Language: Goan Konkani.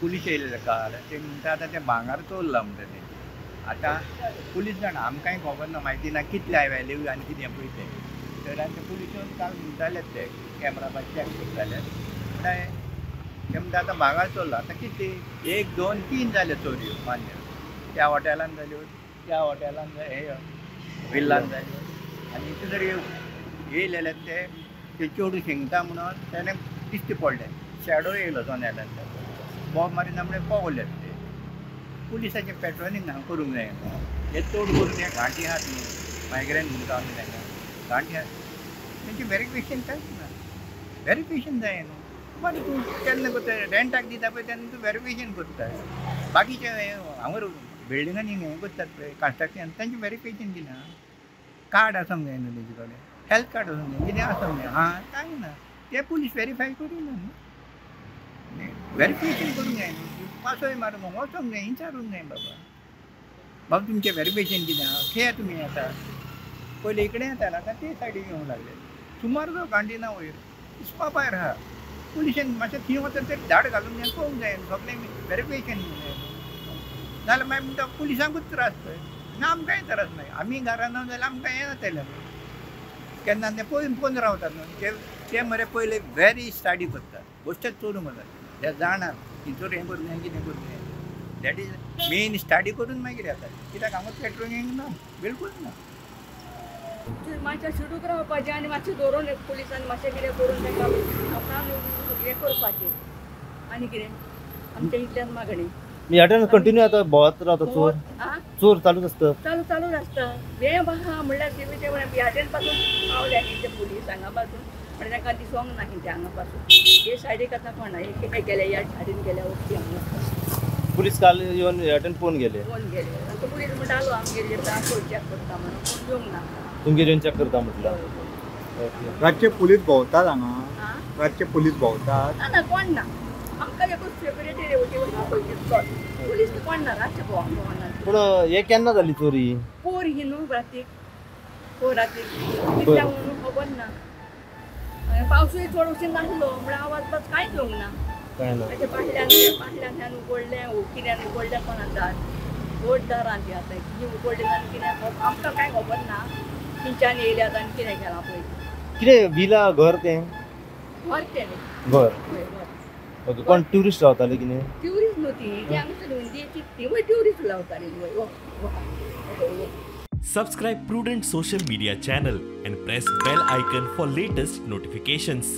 पुलीस येयले काल ते म्हणटा आतां तें भांगर चोरलां म्हणटा तें. आतां पुलीस जाणा आमकांय खबर ना, म्हायती ना कितले व्हॅल्यू आनी कितें पळय तें. तर आनी ते पुलीस येवन काल म्हणटाले ते कॅमरा चॅक करताले म्हणटा ते म्हणटा आतां भांगर चोरलां. आतां कितली 1 2 3 जाल्यो चोरयो मान्य, त्या हॉटेलान जाल्यो, त्या हॉटेलान हे विल्लान जाल्यो. आनी इतले तरी येयलेले ते ते चेडूं शिंगता म्हणून तेणें दिश्टी पडलें, शॅडो येयलो जनेलांतल्यान, बॉम्ब मारिना म्हणल्यार पावले ते. पुलिसाचें पेट्रोलिंग हांगा करूंक जाय न्हू, हे चड करून हे घांटी आहात न्हू, मायग्रंट म्हणटा आमी तांकां, घांटी आहात तेंचें वेरिफिकेशन कांयच ना. वेरिफिकेशन जाय न्हू. बरें तूं केन्ना करता, रेंटाक दिता पळय तेन्ना तूं वेरिफिकेशन करता, बाकीचे हांगा बिल्डिंगांनी हें करतात पळय कन्स्ट्रक्शन तेंचें वेरिफिकेशन दिना. कार्ड आसूंक जाय न्हू तेजे कडेन, हेल्थ कार्ड आसूंक जाय, कितें आसूंक जाय. आं कांय ना, ते पुलीस वेरीफाय करिना न्हू, वेरिफिकेशन करूंक जाय न्हू. पासय मारूंक वचोंक जाय, विचारूंक जाय बाबा बाबा तुमचें वेरिफिकेशन कितें आहा, खेळ तुमी येता. पयलीं इकडे येताले, आतां ते सायडीन येवंक लागले. सुमार जो गांडीना वयर इसपा भायर आहा. पुलिशेन मातशें थंय वचत तरी धाड घालूंक जाय, पळोवंक जाय सगळें वेरिफिकेशन जाय. नाजाल्यार मागीर म्हणटा पुलिसांकूच त्रास पळय ना, आमकांय त्रास मागीर. आमी घरा ना जाल्यार आमकां हें जातलें केन्ना ते पळोवन पळोवन रावतात न्हू ते मरे. पयले वेरी स्टडी करतात, गोश्टच चोरूंक वतात ते जाणात थंयसर हें करूंक जाय कितें करूंक जाय. That is main study करून मागीर येतात, कित्याक हांगा पेट्रोलिंग ना, बिलकूल ना. मातशें शिटूक रावपाचें आनी मातशें दवरून पुलिसांनी मातशें कितें करून तांकां आपणाक हें करपाचें आनी कितें आमच्या इतल्यान मागणी. ह्या कंटिन्यू आतां भोंवत रावता चोर, चोर चालूच आसता, चालू चालूच आसता. हें आहा म्हणल्यार ते ह्याटेन पासून पावल्या न्ही ते पुलीस हांगा पासून, म्हणल्यार तांकां दिसोंक ना कितें हांगा पासून. हे सायडीक आतां कोणा हे गेले, ह्या सायडीन गेल्या वचपी हांगा. पुलीस काल येवन ह्या पळोवन गेले, पळोवन गेले. आतां पुलीस म्हणटालो आमगेर चेक करता म्हणून, पूण येवंक ना. तुमगेर येवन चॅक करता म्हटलं. रातचे पुलीस भोंवतात हांगा, रातचे पुलीस भोंवतात ना कोण ना आमकां एकूच सेक्युरिटी पुलीस कोण ना रातचे भोंवना. पूण हे केन्ना जाली चोरी? पोर ही न्हू रातीक, पोर रातीक कितल्या म्हणून खबर ना. पावसूय चड अशें नासलो म्हळ्यार आवाज पास कांयच येवंक ना. ताचे फाटल्यान फाटल्यान उगडलें, कित्यान उगडलें कोणा दार, व्हड दारां ती आतां कितें उगडलें आनी कितें आमकां कांय खबर ना. खंयच्यान येयल्यात आनी कितें केलां पळय. कितें विला घर तें? घर तें घर. ओके, कोण ट्युरिस्ट रावताले कितें? ट्युरिस्ट न्हू ती, ती हांगासर हिंदीची ती ट्युरिस्ट रावताली. Subscribe Prudent Social Media channel and press bell icon for latest notifications.